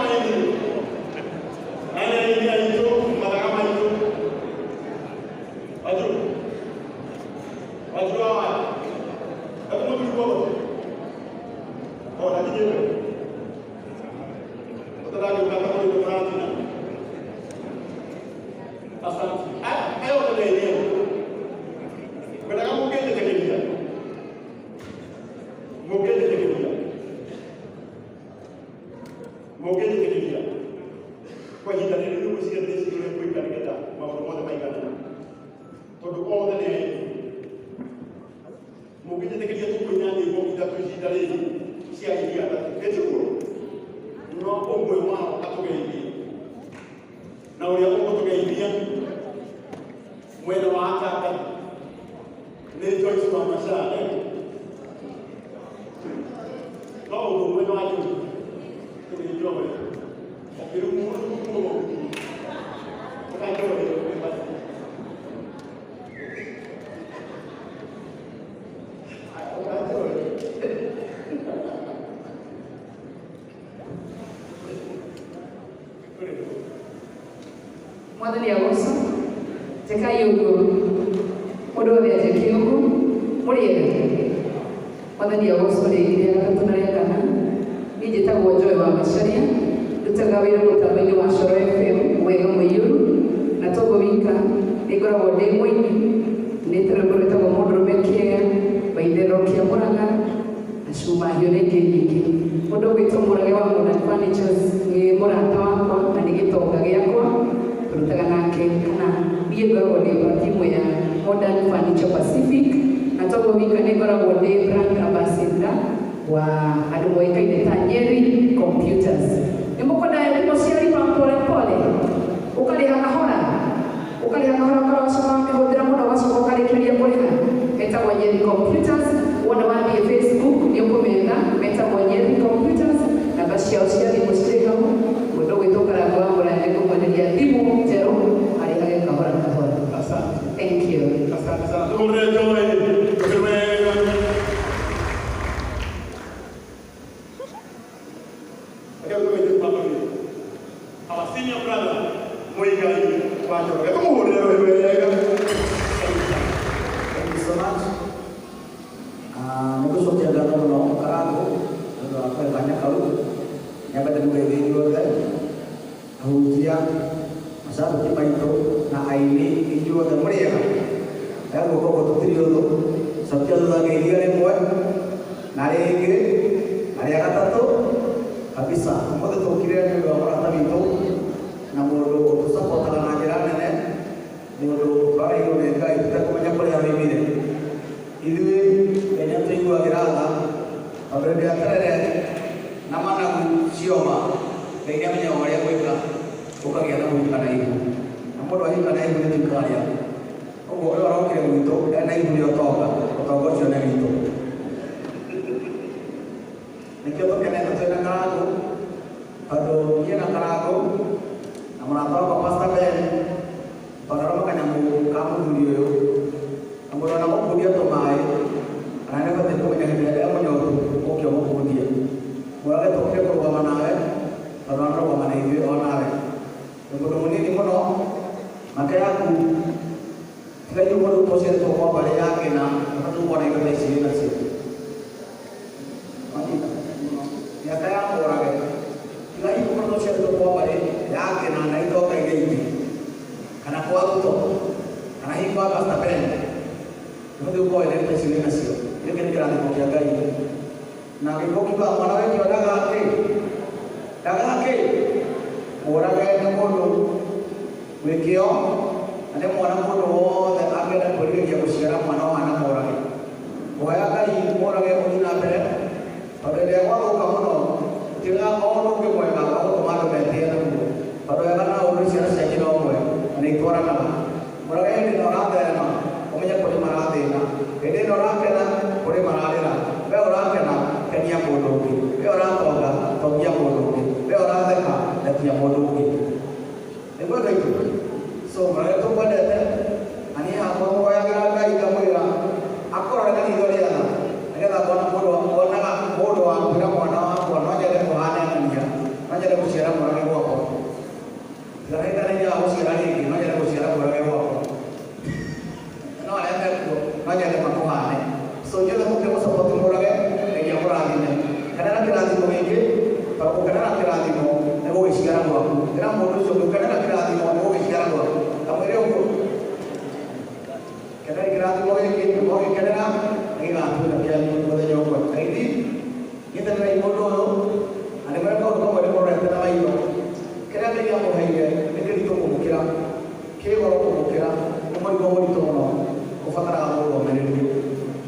Nani nani aini aitũ mathaga maitũ Wajuru Wajuru hawa hebu mũthuri guothe o na kinyĩwe ũtaragiũka ta kũrĩ mũratina. Asante. Hayo ndio yenyewe. Kwendaga mũngĩnjĩtĩkĩria. Mũngĩnjĩtĩkĩria. Mũngĩnjĩtĩkĩria. Kwa ihinda rĩrĩ rĩu gwĩciria ndĩciria ũrĩa ngwĩka nĩgetha maũndũ mothe maiganane. Tondũ othe nĩ aini. Mũngĩnjĩtĩkĩria tũkũina nyĩmbo ithatũ ihinda rĩrĩ cia aini atatũ. Ĩtiguo? No ũmwe wao atũgeithie. Na ũrĩa ũgũtũgeithia mwena wa Akamba nĩ Joyce wa Macharia. No ũguo mwena wa Joyce nĩ Joy. Ũkĩrumwo rũmwo ũkajoy basi. Ũkajoy. Mwathani agocwo njekai ũguo mũndũ wothe anjeke ũguo mũrĩega Mwathani agocwo rĩngĩ rĩa gatatũ na rĩa kana. Niĩ njĩtagwo Joy wa Macharia, ndutaga wĩra mũtambo-inĩ wa Coro FM wega mũiyũru, na toguo wika nĩ ngoragwo ndĩ mũini nĩ rwĩmbo rwĩtagwo mũndũrũme kĩea waitherero kĩa Mũrang'a na cuma hiũ na ingĩ nyingĩ. Mũndũ ũgwĩtwo Mũrage wa Modern Furnitures nĩ mũrata wakwa na nĩ gĩtonga gĩakwa, tũrutaga nake kana niĩ ngoragwo ndĩ wa timu ya Modern Furniture Pacific, na toguo wika nĩ ngoragwo ndĩ brand ambassador wa andũ moĩkaine ta Nyeri Computers. Nĩ mũkwenda thimũ cia lipa pole pole, ũkarĩha kahora, ũkarĩha kahora ũgacoka wamĩhũthĩra mũno ũgacoka ũkarĩkĩrĩria kũrĩha. Metagwo Nyeri Computers. Wona wathiĩ Facebook nĩ ũkũmetha, metagwo Nyeri Computers, namba ciao cia thimũ cirĩ hau. Mũndũ ũgwĩtwo Karangũ wa Mũraya nĩngũmwenderia thimũ njerũ arĩhage kahora kahora. Asante. Thank you. Asante sana. Tũhũrĩre Joy. Tũhũrĩre wega. Reke tũgeithie baba witũ. Our senior brother, Muigai wa Njoroge. Tũmũhũrĩre rũhĩ wega. Thank you so much. Nĩ gũcokia ngatho mũno Karangũ nĩ ũndũ wa kũhe kanya kau. Nyambete mũgeithie inyuothe ahunjia, macabĩki maitũ na aini inyuothe mũrĩega. He guoko ũguo tũtirĩ ũthũ. Cokia thutha ngeithia rĩmwe na rĩngĩ na rĩa gatatũ kabisa. Ũmũthĩ tũkire nĩ ũndũ wa mũrata witũ na mũndũ ũtũcapotaga na njĩra nene, mũndũ twareirwo nĩ Ngai tũtekũmenya kũrĩa oimire. Ithuĩ Ngai nĩatũiguagĩra tha tondũ hĩndĩ ĩrĩa terere na managu cioma, Ngai nĩamenyaga ũrĩa gwĩka ũkagĩa na mũhika na ihu, na mũndũ ahika na ihu nĩtuĩkaga rĩa. Ũguo ũyũ arokire gwitũ ena ihu rĩa ũtonga, ũtonga ũcio nĩ witũ. Nĩkĩo tũkenete twĩna Karangũ, tondũ niĩ na Karangũ na mũrata wakwa Pastor Ben twanarũma kanyamũ ka mũthuri ũyũ, na mũndũ ona gũkundia tũmaĩ kana nĩ ũbatiĩ kũmenya hĩndĩ ĩrĩa e mũnyotu ũke ũmũkundie. Mũrage tũkire kũrũgama nawe tondũ anarũgama na ithuĩ o nawe. Nĩ mũndũ mũnini mũno, maka yaku tiga ithuĩ mũndũ tũciarĩtwo kwa mbarĩ ya kĩna, ũbatiĩ gũkorwo na indo ta ici wĩ nacio. Wanyita? Mĩaka ya Mũrage tiga ithuĩ mũndũ tũciarĩtwo kwa mbarĩ ya kĩna na itonga iria ingĩ kana kwa Ruto kana hihi kwa Pastor Ben, ũbatiĩ gũkorwo wĩna indo ta ici wĩ nacio. Gĩkĩ nĩ kĩrathimo kĩa Ngai. Na gĩkũ kiugaga mwana wekĩo ndagakĩ ndagakĩ Mũrage nĩ mũndũ wĩ kĩo na nĩ mwana mũndũ wothe angĩenda kwĩrirĩria gũciara mwana ũhana Mũrage. Kũhoya Ngai Mũrage ũthiĩ na mbere tondũ hĩndĩ ĩrĩa gwathũka mũno gũtigaga o ũndũ ũngĩ mwega wa gũtũma andũ metĩe naguo, tondũ wega na ũũru nĩ ciana cia nyina ũmwe na nĩ itwaranaga. Mũrage hĩndĩ ĩno ũratherema ũmenye kũrĩ marathĩna, hĩndĩ ĩno ũrakena kũrĩ mararĩra. We ũrakena kenia mũndũ ũngĩ, we ũratonga tongia mũndũ ũngĩ, we ũratheka thekia mũndũ ũngĩ. Nĩguo andũ aitũ. So Mũrage tũkwendete na niĩ hakwa ngũhoyagĩra Ngai ngamwĩra akũrore na riitho rĩa tha nĩgetha ngona mũndũ onaga mũndũ wa kwĩra mwana wakwa no nyende kũhane ng'ania, no nyende gũciara Ĩra mũndũ ũcio ndũkenera kĩrathimo nĩ gũgĩciara gwaku. Ta mwĩre ũguo. Kenera kĩrathimo gĩkĩ, ũgĩkenera nĩ gĩgatuĩka kĩanyu mũthenya ũmwe. Na githĩ nyitĩrĩrai mũndũ ũyũ na ndĩmwĩre kaũndũ kamwe ndĩmũrorete na maitho. Kĩrĩa Ngai amũheire nĩ kĩritũ kũmũkĩra, kĩ goro kũmũkĩra, nĩ mũrigo mũritũ mũno ũbataraga mũndũ omĩrĩrie.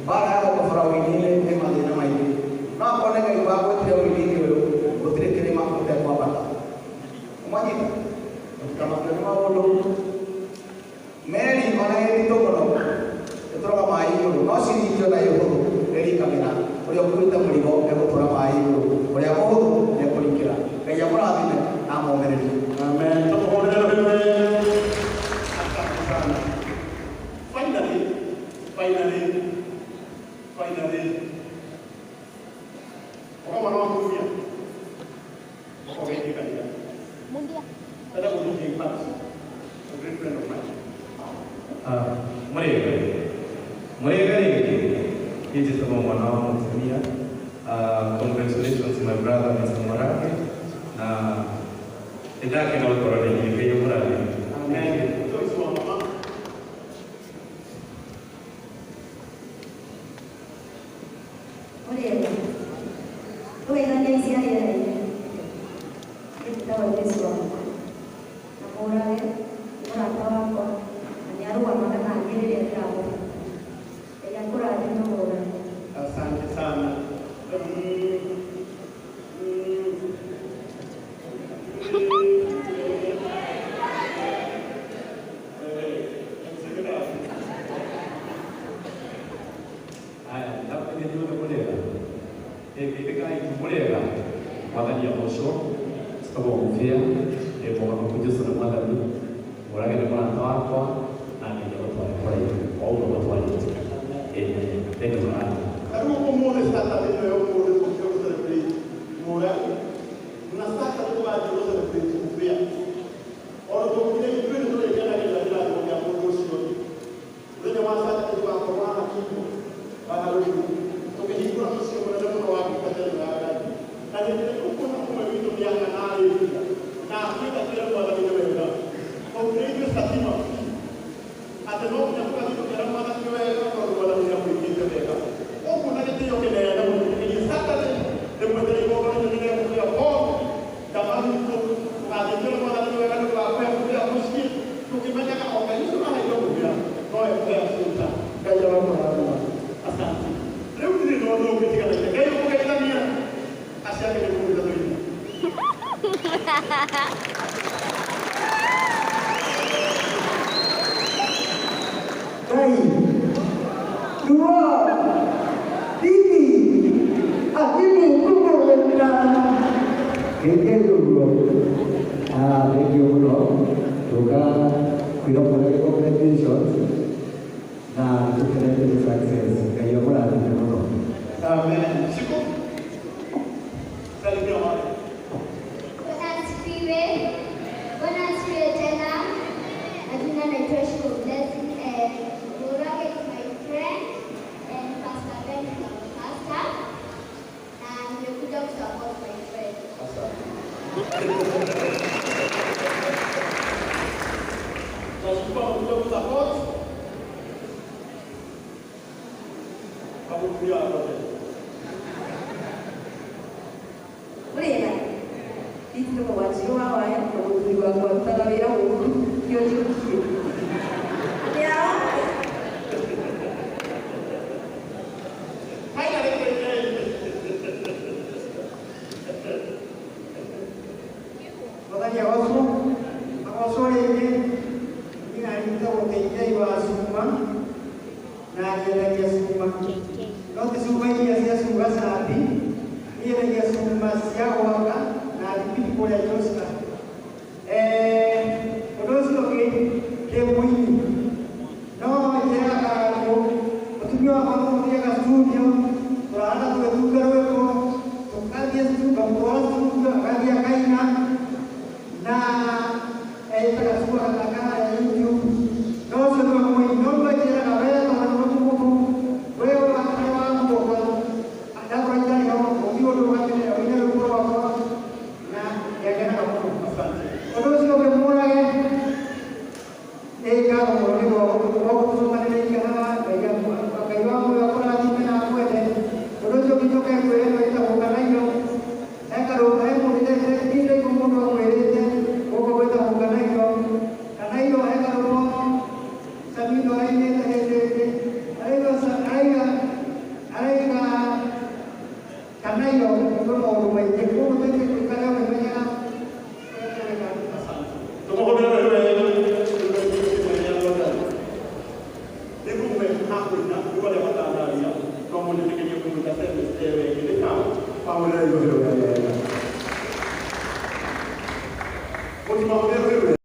Mbara ya gũka bara ũini-inĩ nĩ mathĩna maingĩ. No akorwo nĩ Ngai wagwĩtire ũini-inĩ ũyũ, gũtirĩ kĩrĩma ũtekwambata. Mwanyita? Mũtikamakio nĩ maũndũ. Meri ona ĩ nditũ mũno ĩtũraga maĩ igũrũ, no ciringi ona ĩ hũthũ ĩrikagĩra. Ũrĩa ũkuĩte mũrigo egũtũra maĩ igũrũ, ũrĩa mũhũthũ nĩekũrikĩra. Ngai amũrathime na amũmĩrĩrie. Amen. Tũkũhũrĩre rũhĩ. Asante sana. Finally, finally, finally. Oka mwana wa mũtumia. Oka ũgeithie kanitha. Enda gũthiĩ impact. A great friend of mine. Murega murega rĩngĩ niĩ njĩtagwo mwana wa mũtumia. Congratulations my brother Mr. Murage na nĩndakena gũkorwo na inyuĩ. Ngai amũrathime. Amen. Joyce wa mama. Mũrĩega. Tũgeithania ici rĩera-inĩ. Njĩtagwo Joyce wa mama. Na Mũrage nĩ mũrata wakwa na nĩ arũgamaga na niĩ rĩrĩa ndĩramũbatara. Ngai akũrathime Mũrage. Asante sana. Haya, ndakwĩria inyuothe mũrĩega. Geithĩkai mũrĩega. Mwathani agocwo. Njĩtagwo Mũbĩa, ndĩ mũhonoku Jesũ nĩ Mwathani. Mũrage nĩ mũrata wakwa na Ngai agũtware kũraihu o ũguo mũtwarĩte. Amen. Thank you mũrata. Na rĩu ũmũthĩ Saturday nĩyo ũmũthĩ tũkĩte gũ celebrate Mũrage. Na Saturday tũgathiĩ gũ celebrate Mũbĩa. Ona tũkire ithuĩ nĩ tũrĩkenagĩrĩra kĩrathimo kĩa mũndũ ũcio ũngĩ. Mũthenya wa Saturday tũgakorwo haha Kingo, haha Ruiru, tũkĩhingũra mũciĩ mũnene mũno wa ndungata ĩno ya Ngai. Na hĩndĩ ĩrĩa ũkuona ũmwe witũ mĩaka narĩkia, na akĩenda kwĩra Mwathani nĩ wega, twaumĩrĩirio Fatima atĩ no nginya tũgathiĩ tũkera Mwathani nĩ wega tondũ Mwathani nĩ amwĩkĩte wega. Ũguo na gĩtĩo kĩnene mũno gĩkĩrie Saturday ndĩmwetere igongona inene rĩa mũbĩa Paul Ndamaruto tũgathiĩ twĩre Mwathani nĩ wega nĩ ũndũ wa kũhe mũbĩa mũciĩ tũkĩmenyaga o Ngai ũcio ũraheire mũbĩa no ekũhe cuta. Ngai aromũrathima. Asante. Rĩu ndirĩ na ũndũ ũngĩ tiga na Ngai ũkũgeithania acio angĩ nĩ kũmwĩta tũine. Ngai, dua, tiga, akhirnya kumpul. Geithia ũguo. Thank you mũno. Tũka kwĩra Mũrage congratulations na tũkenete nĩ success. Ngai amũrathime mũno. Amen. Shiko. Salimia watu. Bwana asifiwe. Bwana asifiwe tena. Majina naitwa Shiko Blessing and Murage is my friend and Pastor Ben is our pastor. Na nimekuja kusupport my friend. Tunashukuru kwa kusupport. Kabukuria wote. Mũrĩega. Njĩtagwo Wanjirũ wa Waya na mũthuri wakwa arutaga wĩra gũkũ nĩo njũkie. Nĩao? Finally, Mwathani agocwo, agocwo rĩngĩ. Niĩ njĩtagwo KK wa cuma na nyendagia cuma. No ti cuma iria cia cuma candi, niĩ nyendagia cuma cia gwaka na thibiti kũrĩa Joska. Ũndũ ũcio ũngĩ ndĩ mũini no njĩraga Karanũ mũtumia wakwa tũmũthiaga studio tũrarana tũgĩtunga rwĩmbo tũkathiĩ ngamũtwara studio agathiĩ akaina na etaga cuma gathaka harĩa YouTube no ũcio nĩwe mũini no nĩwe njĩraga we tondũ nĩ mũtumumu we harĩa waguoka ndakora itarĩ ho ũthiĩ ũndũgamĩrĩre ũine rwĩmbo rwakwa na nĩakenaga mũno. Ũndũ Mutima mũtheru.